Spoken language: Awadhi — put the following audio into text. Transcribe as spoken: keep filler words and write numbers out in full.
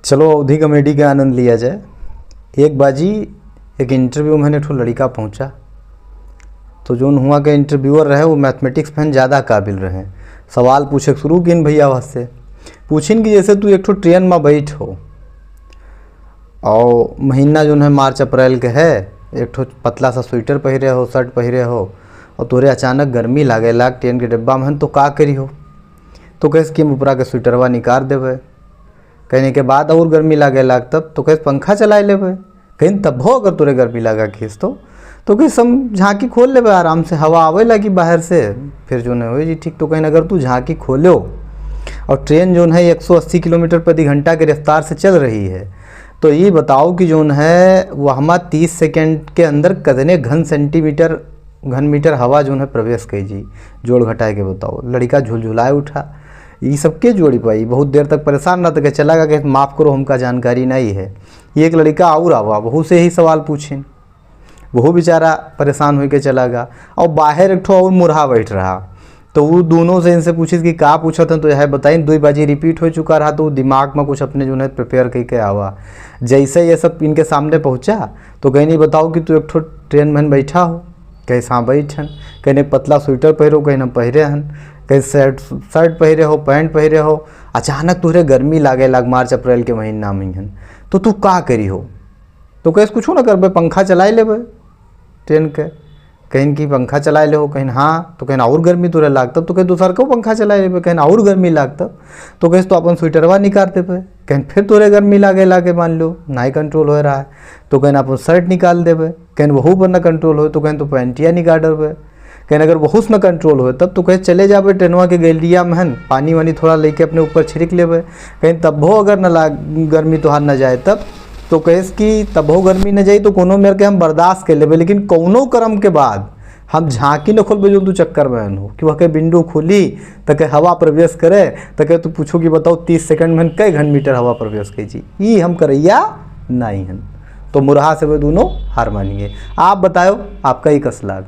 चलो, अवधी comedy के आनंद लिया जाए। एक बाजी एक interview में एक ठो लड़िका पहुँचा, तो जौन हुआ के interviewer रहे, वो mathematics में ज्यादा काबिल रहे। सवाल पूछे के शुरू किन भैया वहाँ से, पूछिन कि जैसे तू एक ठो train में बैठ हो और महीना जौन है मार्च अप्रैल के है, एक ठो पतला सा स्वेटर पहिरे हो, shirt पहिरे हो और तोरे अचानक गर्मी लागे लाग train के डिब्बा में, तो का करी हो? तो कहिस कि हम ऊपरा के स्वेटरवा निकाल देबे। कहने के बाद और गर्मी लागे लाग तब तो कहिस पंखा चलाए लेबे। कहिन तब हो अगर तोरे गर्मी लागा खींच तो, तो कहिस हम झांकी खोल लेबे, आराम से हवा आवे लागी बाहर से, फिर जौन है होई जी ठीक। तो कहिन अगर तू झांकी खोलो और train जौन है एक सौ अस्सी किलोमीटर प्रति घंटा के रफ्तार से चल रही है, तो ये बताओ कि जौन है वहमा तीस second के अंदर कितने घन सेंटीमीटर, घन मीटर हवा जौन है प्रवेश कई जी, जोड़ घटाए के बताओ। लड़िका झुलझुलाए उठा, ई सबके जोड़ी पाई, बहुत देर तक परेशान रह तक चला गा कि माफ़ करो हमका जानकारी नहीं है। ये एक लड़िका और आवा, वहू से ही सवाल पूछिन, वहू बेचारा परेशान होके चला गा। और बाहर एक ठो और मुरहा बैठ रहा, तो वो दोनों से इनसे पूछिस कि का पूछत हैं, तो यह बताइन। दुई बाजी repeat हो चुका रहा, तो वो दिमाग में कुछ अपने जौन है prepare करके आवा। जैसे ये सब इनके सामने पहुँचा, तो कहिन बताओ कि तू एक ठो train में बैठा हो? कहिस हाँ बैठ हन। कहिन एक पतला स्वेटर पहिरो? कहिन हम पहिरे हन। कहिन shirt, shirt पहिरे हो, pant पहिरे हो, अचानक तुहरे गर्मी लागे लाग मार्च अप्रैल के महीना में हन, तो तू का करी हो? तो कहिस कुछो ना करबे, पंखा चलाए लेबे train के। कहिन कि पंखा चलाए ले हो? कहिन हाँ। तो कहिन और गर्मी तुहरे लाग तब? तो कहिन दूसर को पंखा चलाए लेबे। कहिन और गर्मी लाग तब? तो कहिस तो अपन स्वेटरवा निकाल देबे। कहिन फिर तुहरे गर्मी लागे लागे, मान लो नाई control हो रहा है, तो कहिन अपन shirt निकाल देबे। कहिन वहू पर न control हो तो कहिन तो पैंटिया निकाल डरबे। कहिन अगर वहू से न control हो तब तो कहिन चले जाबे ट्रेनवा के गैलरिया में हन, पानी वानी थोड़ा लेके अपने ऊपर छिड़क लेबे। कहिन तब हो अगर न लाग, गर्मी तोहार न जाए तब, तो कहिस कि तब हो गर्मी न जाई तो कोनो मेर के हम बर्दाश्त कर लेबे, लेकिन कौनो क्रम के बाद हम झांकी न खोलबे जो तू चक्कर में हो कि वह के window खोली तके हवा प्रवेश करे, तके तू पूछो कि बताओ तीस second में कई घन मीटर हवा प्रवेश कई जी, ई हम करैया नहीं हन। तो मुरहा से वे दोनों हार मानिए। आप बताओ आपका ई कस लाग।